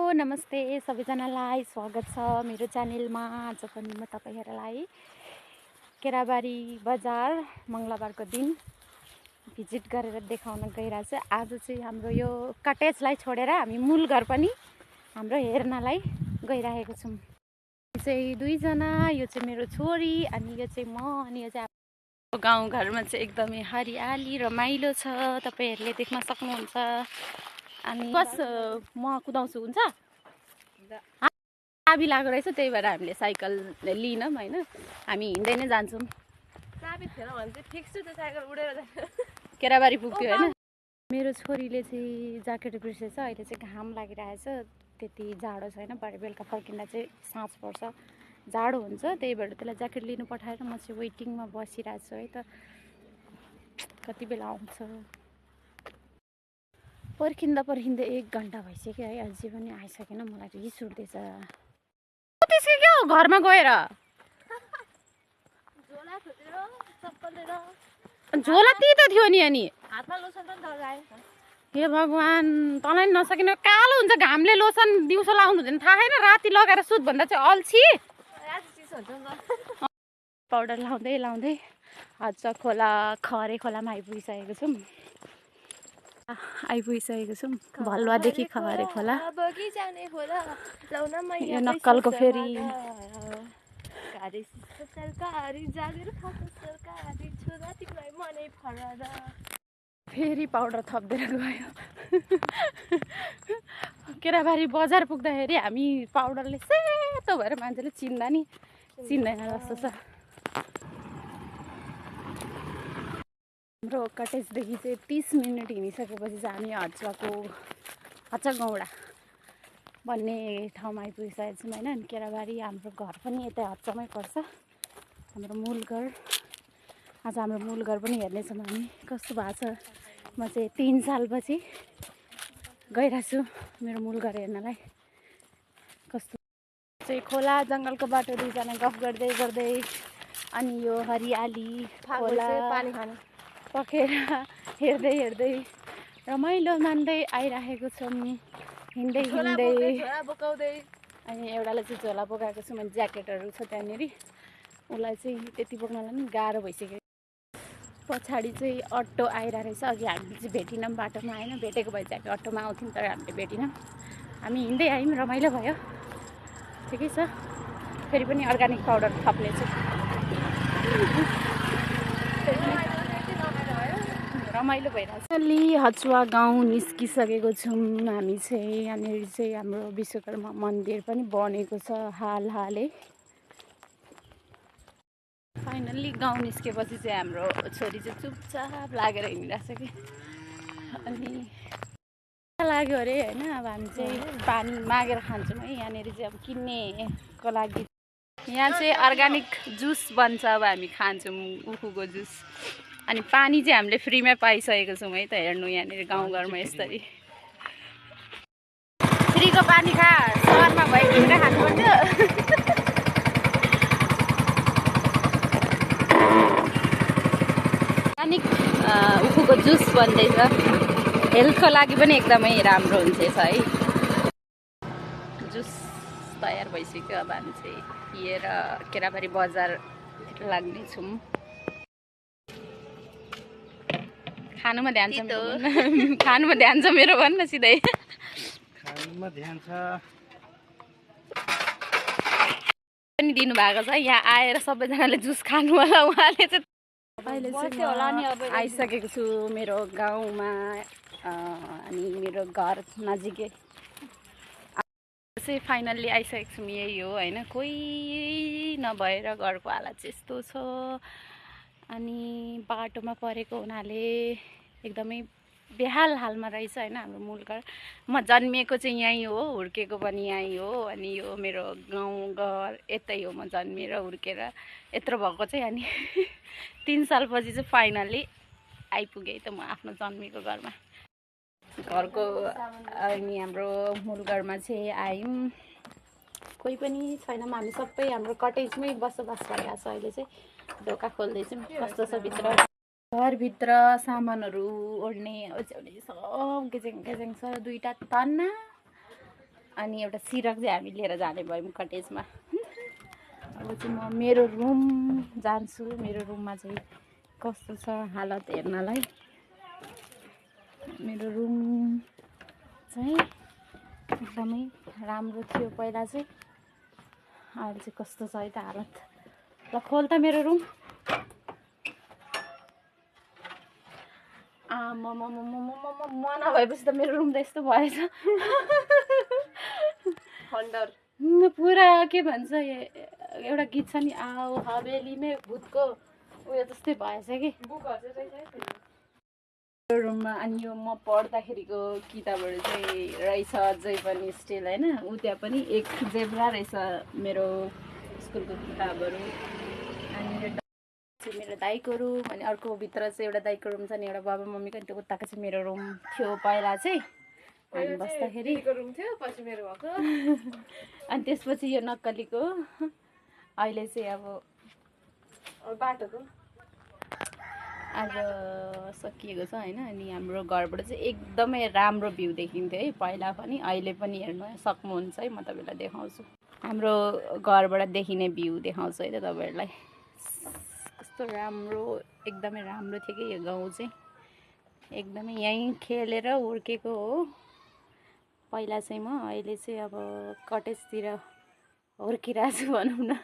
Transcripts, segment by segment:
नमस्ते सबैजनालाई स्वागत छ मेरो च्यानलमा। आज पनि म तपाईहरुलाई केराबारी बजार मंगलबारको दिन भिजिट गरेर देखाउन गइरहेछु। आज चाहिँ हाम्रो यो कटेजलाई छोडेर हामी मूल घर पनि हाम्रो हेर्नलाई गइरहेको छौं। यो चाहिँ दुई जना, यो चाहिँ मेरो छोरी अनि यो चाहिँ म। अनि यो चाहिँ गाउँ घरमा चाहिँ एकदमै हरियाली रमाइलो छ, तपाईहरुले देख्न सक्नुहुन्छ। अनि बस म कुदाउँछु हुन्छ। चाबी लागेको रहेछ, त्यही भएर हामीले साइकल लिनौँ हैन, हामी हिँड्दै नै जान्छौँ। चाबी थिएन भने चाहिँ फिक्स त्यो साइकल उडेर जान्छ। केराबारी पुग्यो हैन। मेरो छोरीले चाहिँ ज्याकेट बिर्सेछ। अहिले चाहिँ घाम लागिरहेछ, त्यति जाडो छैन। भरे बेलुका फर्किँदा चाहिँ साँझ पर्छ, जाडो हुन्छ, त्यही भएर त्यसलाई ज्याकेट लिनु पठाएर म चाहिँ वेटिङमा बसिरहेको छु है त, कति बेला आउँछ। पर्खिँदा 1 घन्टा भइसक्यो है, अझै पनि आइसकेन। मलाई रिस उठ्दैछ त्यसै के हो घरमा गएर झोला खोजेर चप्पल लिएर झोला त्यही त थियो नि। अनि हातमा लोसन पनि लगाए। हे भगवान, तँलाई नसकिने कालो हुन्छ घामले। लोसन दिउँसो लाउनु हुँदैन, थाहा छैन? राति लगाएर सुत भन्दा चाहिँ अल्छी। राति चिसो हुन्छ नि त। पाउडर लाउँदै लाउँदै आज खोला खरे खोलामा आइपुगिसकेको छौँ। भलुवादेखि खरे खोला। यो नक्कलको फेरि फेरि पाउडर थप्दै गयो। केराबारी बजार पुग्दाखेरि हामी पाउडरले सेतो भएर मान्छेले चिन्दा नि चिन्दैन जस्तो छ। हाम्रो कटेजदेखि चाहिँ 30 मिनट हिँडिसकेपछि चाहिँ हामी हच्चगौडा भन्ने ठाउँमा आइपुगिसकेको छौँ होइन। अनि केराबारी हाम्रो घर पनि यतै हच्चमै पर्छ, हाम्रो मूल घर। आज हाम्रो मूल घर पनि हेर्नेछौँ हामी कस्तो भएको छ। म चाहिँ 3 सालपछि गइरहेको छु मेरो मूल घर हेर्नलाई। कस्तो चाहिँ खोला जङ्गलको बाटो, दुईजना गफ गर्दै गर्दै अनि यो हरियाली खोला पानी खानु पखेर हेर्दै हेर्दै रमाइलो मान्दै आइरहेको छौँ हिँड्दै हिँड्दै। अनि एउटालाई चाहिँ झोला बोकाएको छु मैले, ज्याकेटहरू छ त्यहाँनिर। उसलाई चाहिँ त्यति बोक्नलाई नि गाह्रो भइसक्यो। पछाडि चाहिँ अटो आइरहेको रहेछ। अघि हामीले चाहिँ भेटिनौँ, बाटोमा आएन, भेटेको भए चाहिँ अटोमा आउँथ्यौँ, तर हामीले भेटिनौँ। हामी हिँड्दै आयौँ, रमाइलो भयो, ठिकै छ। फेरि पनि अर्ग्यानिक पाउडर थप्नेछु। रमाइलो भइरहेको छ। अलि हचुवा गाउँ निस्किसकेको छौँ हामी चाहिँ। यहाँनिर चाहिँ हाम्रो विश्वकर्मा मन्दिर पनि बनेको छ हालै। फाइनल्ली गाउँ निस्केपछि चाहिँ हाम्रो छोरी चाहिँ चुपचाप लागेर हिँडिरहेछ कि। अनि लाग्यो अरे होइन। अब हामी चाहिँ पानी मागेर खान्छौँ है यहाँनिर चाहिँ, अब किन्नेको लागि। यहाँ चाहिँ अर्ग्यानिक जुस बन्छ, अब हामी खान्छौँ उखुको जुस। अनि पानी चाहिँ हामीले फ्रीमा पाइसकेको छौँ है त। हेर्नु यहाँनिर गाउँघरमा यसरी फ्रीको पानी खा, सहरमा भयो किनेर खानुपर्छ। अर्ग्यानिक उखुको जुस बन्दैछ, हेल्थको लागि पनि एकदमै राम्रो हुन्छ है। जुस तयार भइसक्यो। अब हामी चाहिँ पिएर केराबारी बजारतिर लाग्नेछौँ। खानुमा ध्यान छ मेरो, खानुमा ध्यान छ मेरो, भन्न सिधै। खानुमा ध्यान छ पनि दिनुभएको छ। यहाँ आएर सबैजनाले जुस खानु होला। उहाँले चाहिँ अहिले चाहिँ आइसकेको छु मेरो गाउँमा। अनि मेरो घर नजिकै चाहिँ फाइनल्ली आइसकेको छौँ। यही हो होइन, कोही नभएर घरको हालत चाहिँ यस्तो छ। अनि बाटोमा परेको हुनाले एकदमै बेहाल हालमा रहेछ होइन हाम्रो मूल घर। म जन्मिएको चाहिँ यहीँ हो, हुर्केको पनि यहीँ हो। अनि यो मेरो गाउँघर यतै हो, म जन्मिएर हुर्केर यत्रो भएको चाहिँ। अनि 3 सालपछि चाहिँ फाइनल्ली आइपुगेँ त म आफ्नो जन्मेको घरमा, घरको। अनि हाम्रो मूल घरमा चाहिँ आयौँ, कोही पनि छैन, हामी सबै हाम्रो कटेजमै बसोबास भइरहेको छ। अहिले चाहिँ ढोका खोल्दैछौँ, कस्तो छ भित्र। घरभित्र सामानहरू ओढ्ने ओछ्याउने सब गेजेङ गेजेङ छ। 2टा तन्ना अनि एउटा सिरक चाहिँ हामी लिएर जाने भयौँ कटेजमा। अब चाहिँ म मेरो रुम जान्छु। मेरो रुममा चाहिँ कस्तो छ हालत हेर्नलाई। मेरो रुम चाहिँ एकदमै राम्रो थियो पहिला चाहिँ, अहिले चाहिँ कस्तो छ है त हालत। ल खोल त मेरो रुम। म नभएपछि त मेरो रुम त यस्तो भएछ। खण्डर पुरा के भन्छ एउटा गीत छ नि, आओ हवेलीमै भूतको उयो जस्तै भएछ कि बुकहरू चाहिँ रहेछ रुममा। अनि यो म पढ्दाखेरिको किताबहरू चाहिँ रहेछ अझै पनि स्टिल होइन। ऊ त्यहाँ पनि एक जेब्रा रहेछ मेरो स्कुलको किताबहरू। अनि यो चाहिँ मेरो दाइको रुम। अनि अर्को भित्र चाहिँ एउटा दाइको रुम छ नि, एउटा बाबा मम्मीको। अनि त्यो उताको चाहिँ मेरो रुम थियो पहिला चाहिँ हामी बस्दाखेरि। रुम थियो, पछि मेरो भएको। अनि त्यसपछि यो नक्कलीको। अहिले चाहिँ अब बाटोको आज सकिएको छ होइन। अनि हाम्रो घरबाट चाहिँ एकदमै राम्रो भ्यू देखिन्थ्यो है पहिला पनि, अहिले पनि हेर्नु सक्नुहुन्छ है। म तपाईँलाई देखाउँछु, हाम्रो घरबाट देखिने भ्यू देखाउँछु है त तपाईँहरूलाई। कस्तो राम्रो, एकदमै राम्रो थियो कि यो गाउँ चाहिँ। एकदमै यहीँ खेलेर हुर्केको हो पहिला चाहिँ म। अहिले चाहिँ अब कटेजतिर हुर्किरहेको छु भनौँ न।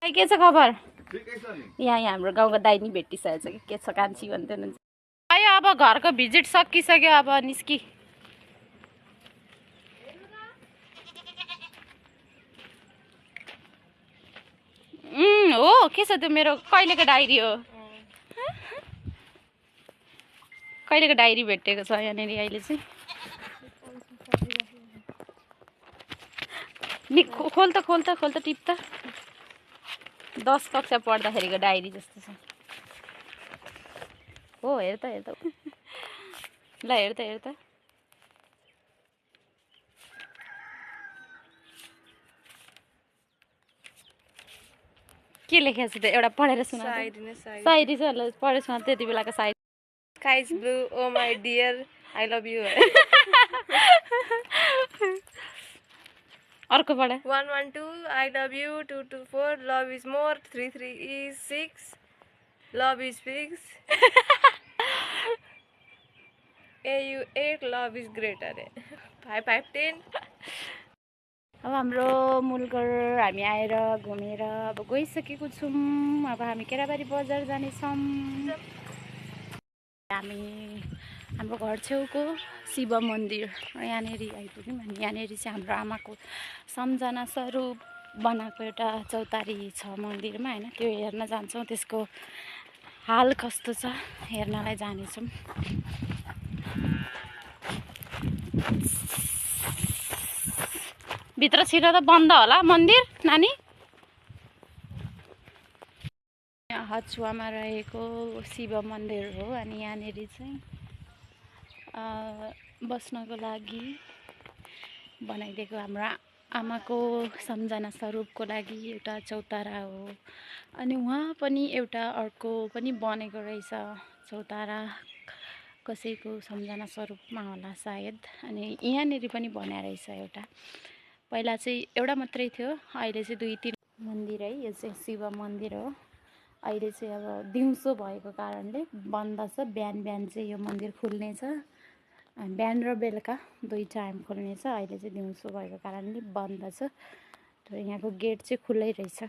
के छ खबर? यहाँ हाम्रो गाउँको दाइ नि भेटिसकेको छ कि के छ कान्छी भन्दै हुनुहुन्छ। आयो अब घरको भिजिट सकिसक्यो, अब निस्कि। हो के छ त्यो? मेरो कहिलेको डायरी हो, कहिलेको डायरी भेटेको छ यहाँनिर अहिले चाहिँ। नि खोल त खोल त खोल त, टिप त। 10 कक्षा पढ्दाखेरिको डायरी जस्तो छ। हो हेर त हेर त। ल हेर त हेर त। के लेखेको छ त? एउटा पढेर सुना। सायरी चाहिँ ल पढेर सुना त्यति बेलाको Sairi. Sky is blue, oh my dear, I love you. अर्को पढ। 112, I love you. 224, love is more. 33 is 6, love is fixed. AU8, love is greater. 5, 10. अब हाम्रो मूलघर हामी आएर घुमेर अब गइसकेको छौँ। अब हामी केराबारी बजार जानेछौँ। हामी हाम्रो घर छेउको शिव मन्दिर यहाँनिर आइपुग्यौँ। अनि यहाँनिर चाहिँ हाम्रो आमाको सम्झना स्वरूप बनाएको एउटा चौतारी छ मन्दिरमा होइन, त्यो हेर्न जान्छौँ। त्यसको हाल कस्तो छ हेर्नलाई जानेछौँ। भित्र छिर्न त बन्द होला मन्दिर नानी। हचुवामा रहेको शिव मन्दिर हो। अनि यहाँनिर चाहिँ बस्नको लागि बनाइदिएको हाम्रो आमाको सम्झना स्वरूपको लागि एउटा चौतारा हो। अनि उहाँ पनि एउटा अर्को पनि बनेको रहेछ चौतारा, कसैको सम्झना स्वरूपमा होला सायद। अनि यहाँनिर पनि बनाएर रहेछ एउटा। पहिला चाहिँ एउटा मात्रै थियो, अहिले चाहिँ 2-3 मन्दिर है। यो चाहिँ शिव मन्दिर हो। अहिले चाहिँ अब दिउँसो भएको कारणले बन्द छ। बिहान बिहान चाहिँ यो मन्दिर खुल्ने छ, बिहान र बेलुका 2 टाइम खुल्ने छ। अहिले चाहिँ दिउँसो भएको कारणले बन्द छ। तर यहाँको गेट चाहिँ खुल्लै रहेछ।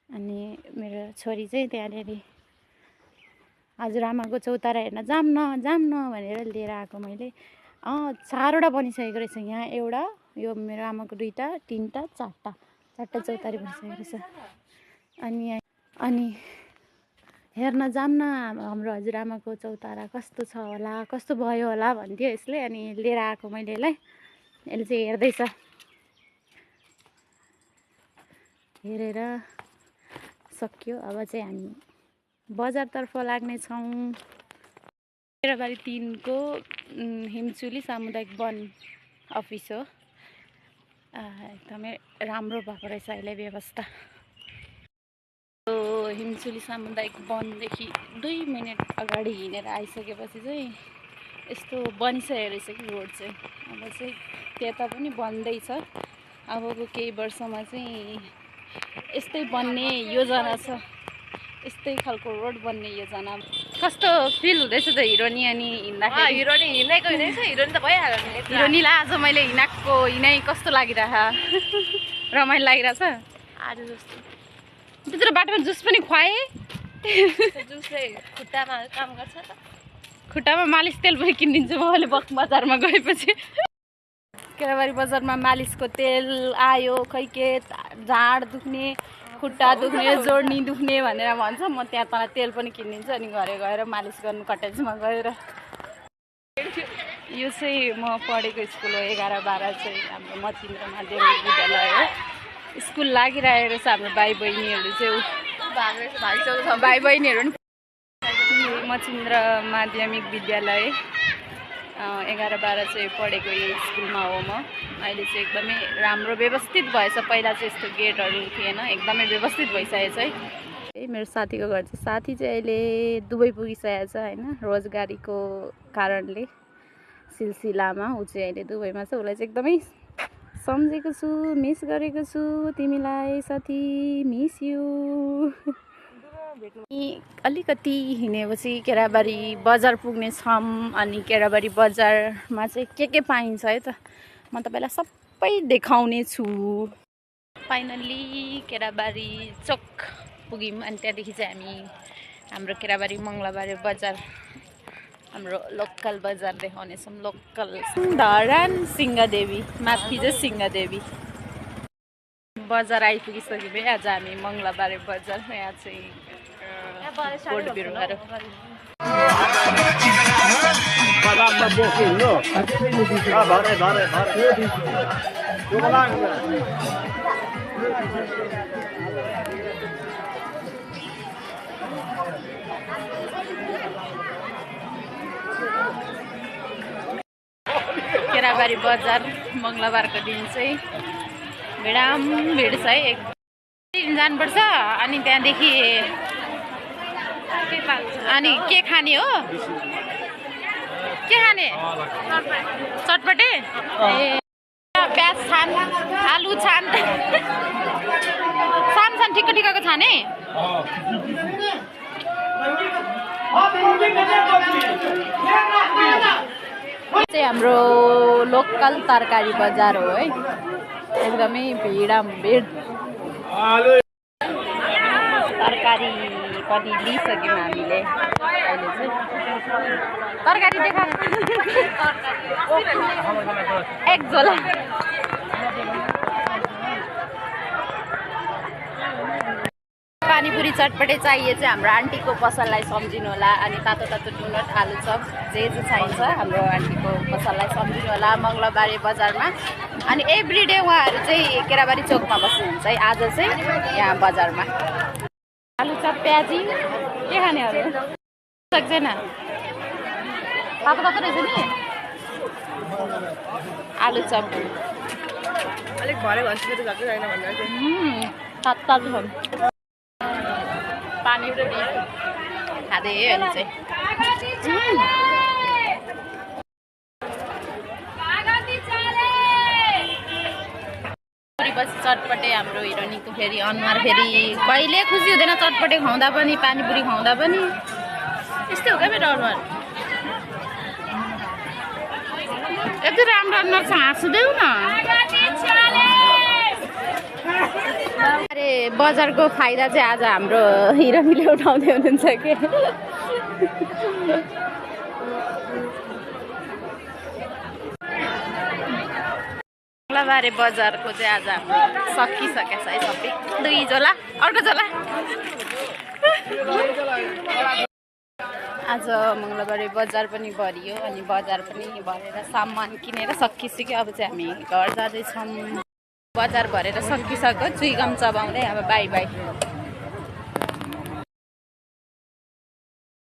अनि मेरो छोरी चाहिँ त्यहाँनिर हजुरआमाको चौतारा हेर्न जाऊँ न भनेर लिएर आएको मैले। 4वटा बनिसकेको रहेछ यहाँ। एउटा यो मेरो आमाको 2टा 3टा 4टा चौतारी बनिसकेको रहेछ। अनि हेर्न जाऊँ न हाम्रो हजुरआमाको चौतारा कस्तो छ होला, कस्तो भयो होला भन्थ्यो यसले। अनि लिएर आएको मैले यसलाई। यसले चाहिँ हेर्दैछ। हेरेर सक्यो। अब चाहिँ हामी बजारतर्फ लाग्नेछौँ। केराबारी 3 को हिमचुली सामुदायिक वन अफिस हो। एकदमै राम्रो भएको रहेछ अहिले व्यवस्था। हिमचुली सामुदायिक वनदेखि 2 मिनट अगाडि हिँडेर आइसकेपछि चाहिँ यस्तो बनिसकेको रहेछ कि रोड चाहिँ। अब चाहिँ त्यता पनि बन्दैछ। अबको केही वर्षमा चाहिँ यस्तै बन्ने योजना छ। यस्तै खालको रोड बन्ने योजना। कस्तो फिल हुँदैछ त हिरोनी अनि हिँड्दाखेरि? हिरोनी हिँडेको हिँडेछ, हिरोनी त भइहाल्यो नि। हिरोनीलाई आज मैले हिँडाइ कस्तो लागिरह? रमाइलो लागिरहेछ आज जस्तो। त्यत्रो बाटोमा जुस पनि खुवाएँ। जुसले खुट्टामा काम गर्छ त। खुट्टामा मालिस तेल पनि किनिदिन्छु म अहिले बजारमा गएपछि। केराबारी बजारमा मालिसको तेल आयो, खै के झाड दुख्ने, खुट्टा दुख्ने, जोड्नी दुख्ने भनेर भन्छ। म त्यहाँ तल तेल पनि किनिदिन्छु अनि घरे गएर मालिस गर्नु कटेजमा गएर। यो चाहिँ म पढेको स्कुल हो 11-12 चाहिँ हाम्रो मचिन्द्र माध्यमिक विद्यालय हो। स्कुल लागिरहेको रहेछ हाम्रो भाइ बहिनीहरू चाहिँ। भाइ बहिनीहरू पनि मचिन्द्र माध्यमिक विद्यालय 11-12 चाहिँ पढेको यो स्कुलमा हो म। अहिले चाहिँ एकदमै राम्रो व्यवस्थित भएछ। पहिला चाहिँ यस्तो गेटहरू थिएन, एकदमै व्यवस्थित भइसकेको छ। मेरो साथीको घर चाहिँ साथी चाहिँ अहिले दुबई पुगिसकेको छ होइन, रोजगारीको कारणले सिलसिलामा। ऊ चाहिँ अहिले दुबईमा छ। उसलाई चाहिँ एकदमै सम्झेको छु, मिस गरेको छु तिमीलाई साथी, मिस यु। अलिकति हिँडेपछि केराबारी बजार पुग्ने छौँ। अनि केराबारी बजारमा चाहिँ के पाइन्छ है त म तपाईँलाई सबै देखाउने छु। फाइनल्ली केराबारी चोक पुग्यौँ। अनि त्यहाँदेखि चाहिँ हामी हाम्रो केराबारी मङ्गलबारे बजार, हाम्रो लोकल बजार देखाउनेछौँ। लोकल धरान सिंहदेवी, माथि चाहिँ सिंहदेवी बजार आइपुगिसक्यौँ है। आज हामी मङ्गलबारे बजार। यहाँ चाहिँ बोट बिरुवाहरू। केराबारी बजार मङ्गलबारको दिन चाहिँ भिड छ है। एक दिन जानुपर्छ अनि त्यहाँदेखि अनि के खाने हो? के खाने? चटपटे? ए प्याज छान, आलु छान, सानो ठिक्क ठिक्कको छाने। चाहिँ हाम्रो लोकल तरकारी बजार हो है। एकदमै भिड तरकारी पनि लिइसक्यौँ हामीले। अहिले चाहिँ तरकारी देखा एक झोला। पानीपुरी चटपटे चाहिए चाहिँ हाम्रो आन्टीको पसललाई सम्झिनु होला। अनि तातो तातो डुनट, आलुचप जे चाहिन्छ हाम्रो आन्टीको पसललाई सम्झिनु होला मङ्गलबारे बजारमा। अनि एभ्रिडे उहाँहरू चाहिँ केराबारी चोकमा बस्नुहुन्छ है। आज चाहिँ यहाँ बजारमा आलुचप, प्याजी के खानेहरू सक्दैन। तातो तातो रहेछ नि आलुचप। अलिक भरे भन्छ त झट्टै छैन भन्दा तातो तातो छ। पानीपुरी खाँदै अहिले चाहिँ बसी चटपटे हाम्रो हिरोनीको फेरि अनुहार फेरि कहिले खुसी हुँदैन। चटपटे खुवाउँदा पनि, पानीपुरी खुवाउँदा पनि यस्तै हो क्या मेरो अनुहार। यति राम्रो अनुहार छ, हाँस्दैउ न। अरे बजारको फाइदा चाहिँ आज हाम्रो हिरोनीले उठाउँदै हुनुहुन्छ के। मङ्गलबारे बजारको चाहिँ आज हाम्रो सकिसकेको छ है सबै। 2 झोला, अर्को झोला। आज मङ्गलबारे बजार पनि भरियो अनि बजार पनि भरेर सामान किनेर सकिसक्यो। अब चाहिँ हामी घर जाँदैछौँ। बजार भरेर सकिसक्यो, चुइगम चबाउँदै। अब बाई बाई।